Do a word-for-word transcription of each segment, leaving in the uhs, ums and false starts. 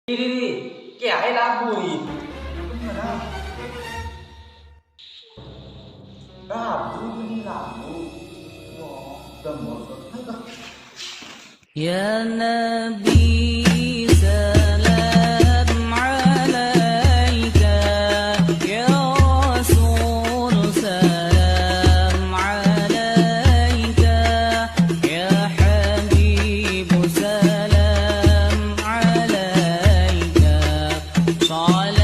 Ini, ini, kèyaè labu, ini. Labu, ini labu. Wah, udah mau. يا نبي سلام عليك، يا رسول سلام عليك، يا حبيب سلام عليك، صلوات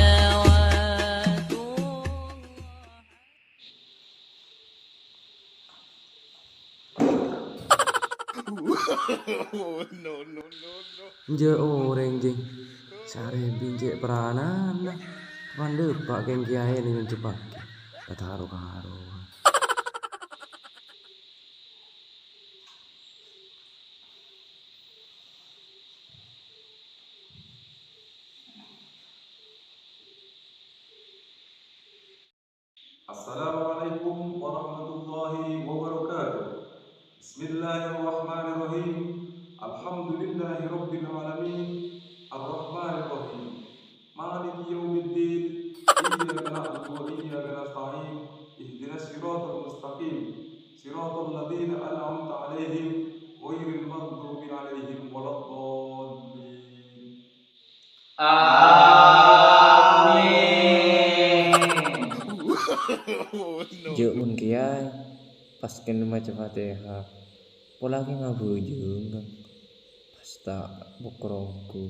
الله. Enjâ' orèng, Jing. Sarè binjâ' peranana. Kapan dâpa' kèng kèyaèna nyonjhubâghi. Kataro-karo. السلام عليكم ورحمة الله وبركاته. بسم الله الرحمن الرحيم. الحمد لله رب العالمين. الرحمن الرحيم. مالك يوم الدين. إياك نعبد وإياك نستعين. اهدنا الصراط المستقيم. صراط الذين أنعمت عليهم غير المغضوب عليهم ولا الضالين. Amin. Jhâ' mon kèyaè, pas kèng maca Fatihah, pola kèng abhâjâng, pas ta' bokor ongghu.